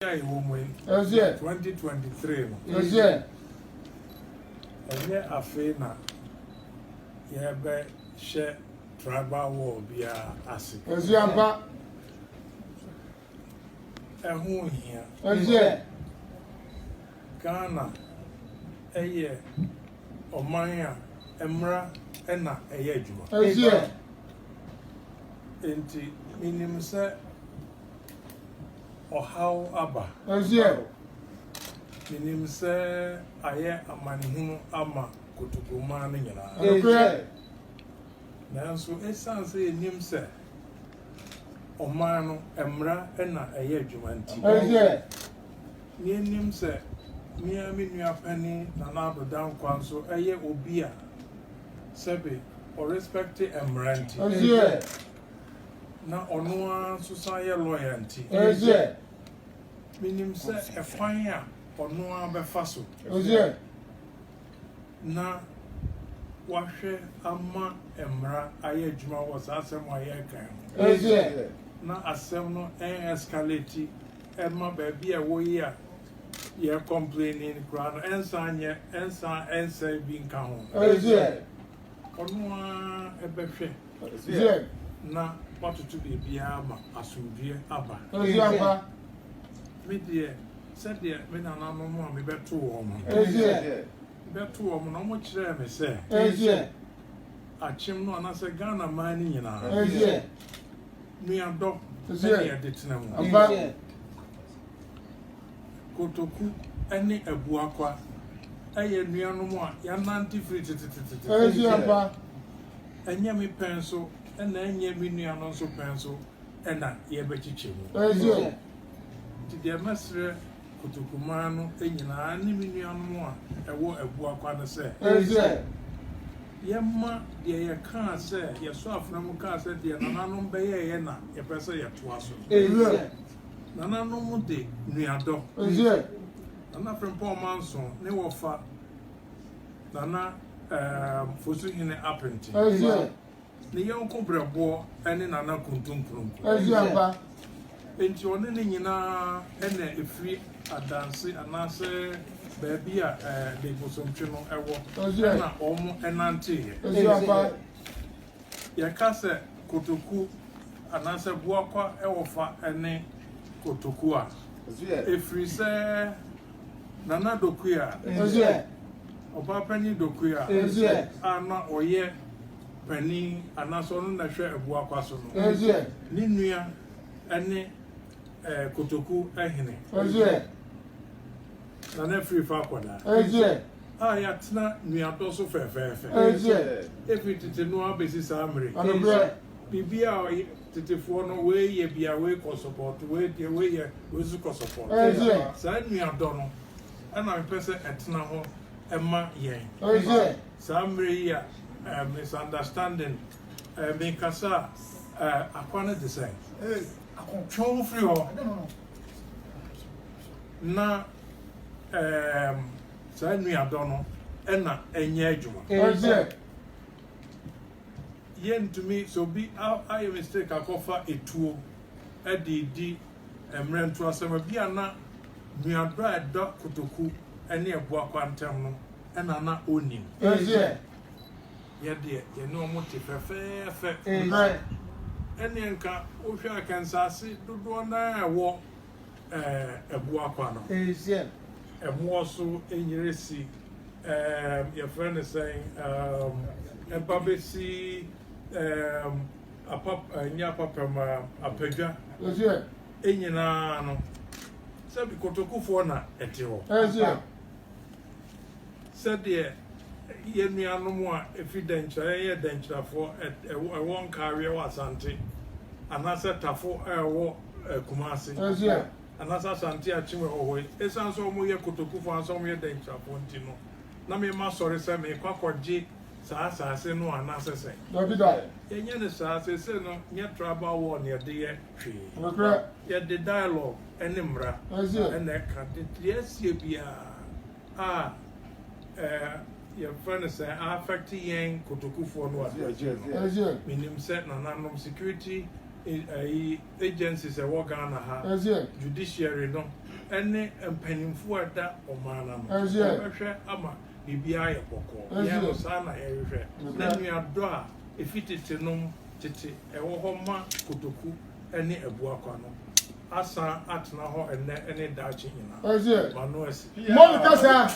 A yɛwɔ mu yi, 2023 no, ɛnyɛ afei na yɛbɛhyɛ tribal war biara ase. Ɛho nhia. Ghana ɛyɛ ɔman a mmara na ɛyɛ adwuma. Nti menim sɛ ɔhaw aba. Menim sɛ ayɛ amanehunu ama Kotokuman no nyinaa. Nanso ɛsiane sɛ yɛnim sɛ ɔman no mmara na ɛyɛ adwuma nti, ne yɛnim sɛ mmea me nua panin Nana Addo Dankwa nso ɛyɛ obi a sɛbe ɔrespecte mmara nti, na ɔno ara nso san yɛ lawyer nti, menim sɛ ɛkwan a ɔno ara bɛfa so na wahwɛ ama mmara ayɛ adwuma wɔ saa asɛm a yɛreka ho, na asɛm no ɛn-escalate ɛma baabi a ɛwɔ yi a yɛ complaining koraa no ɛnsan nyɛ ɛnsan ɛnsɛe bi nka ho. Ɔno ara ɛbɛhwɛ na watoto biribiara ma asomdwoeɛ aba. Me deɛ, sɛdeɛ me nananom a mebɛto wɔn no, bɛto wɔn no, wɔn kyerɛɛ me sɛ Akyem no anaasɛ Ghana man no nyinaa nuadɔ ɛne yɛde tena mu. Kotoku ne Abuakwa ɛyɛ nuanom a yɛanante firi tetetete. Ɛnyɛ me pɛn so ɛna ɛnyɛ me nua no nso pɛn so ɛna yɛbɛkyekyɛ mu. Nti deɛ mɛsrɛ Kotokuman no nyinaa ne me nuanom a ɛwɔ Abuakwa no sɛ, yɛmma deɛ yɛkaa sɛ yɛsɔ afena mu kaa sɛ deɛ nananom bɛyɛeɛ na yɛpɛ sɛ yɛtoa so. Nananom de nuadɔ. Nana Frimpong Manso ne wɔfa Nana Fosuhene Apente. Ne yɔnko brɛboɔ ne Nana Kuntunkununku. Enti ɔne ne nyinaa na ɛfiri Adanse anaasɛ baabi a de Bosontwe no wɔ ɛna wɔn nanteeɛ. Yɛka sɛ Kotoku anaasɛ Boakwa wɔfa ne Kotoku a, ɛfiri sɛ Nana Dokua, Ɔbaapanin Dokua a na ɔyɛ panin anaasɛ ɔno na ɛhwɛ Abuakwa so no, ne nua ne Kotoku hene, Nana Afrifa Akwadaa, a yɛatena nuadɔ so fɛfɛɛfɛ ɛfiri tete no abɛsi saa mmere. Biribi a tetefoɔ no wei yɛ bia wei kɔ support, wei deɛ wei yɛ wei nso kɔ support. Saa nuadɔ no ɛna mepɛ sɛ ɛtena hɔ ɛma yɛn. Saa mmerɛ yi a misunderstanding, mekasa a akwa no te sɛn? Twe wo firi hɔ na saa nuadɔ no ɛna ɛnyɛ adwuma. Yɛntumi sɛ obi ayɛ mistake akɔfa etuo ɛde di mmerɛ ntoasɛm bi a na nuadɔ a ɛda Kotoku ne Abuakwa ntam no ɛna na ɔnnim. Yɛdeɛ yɛne ɔmo te fɛfɛɛfɛ. Ɛneɛ nka wohwɛ a kɛnsaase dodoɔ naa ɛwɔ Abuakwa no, ɛmoɔ so Enyiresi, yɛfrɛ no sɛn, ɛba bɛsi nyɛ Apapam, Apadwa nyinaa no, sɛbi Kotokufoɔ na ɛte hɔ. Sɛdeɛ yɛn nuanom a ɛfiri Dɛnkyira, yɛyɛ Dɛnkyirafoɔ, ɛwɔ Nkaaweɛ wɔ Asante, anaasɛ Tafo a ɛwɔ Kumase, anaasɛ Asante Akyem ɛwɔ hɔ yi, ɛsiane sɛ wɔyɛ Kotokufoɔ anaasɛ wɔyɛ Dɛnkyirafoɔ nti no, na mema sɔre sɛ merekɔ akɔgye saa asase no anaasɛ sɛn? Yɛnyɛ no saa, seesei no nyɛ tribal war na yɛde yɛ hwee. Yɛde dialogue ne mmara na ɛka deɛ asie biara a yɛfrɛ no sɛ affect yɛn Kotokufoɔ no adeɛ no. Menim sɛ nananom security agencies ɛwɔ Ghana ha, judiciary no, ne mpanimfoɔ a ɛda ɔman no ano. Wɔbɛhwɛ ama biribiara ayɛ bɔkɔɔ. Yɛn no, saa na yɛhwehwɛ. Na nuadɔ a ɛfi tete nom tete ɛwɔ hɔ ma Kotoku ne Abuakwa no asan atena hɔ ɛnnɛ ne daakye nyinaa. Mano asi. Mɔmi kasa.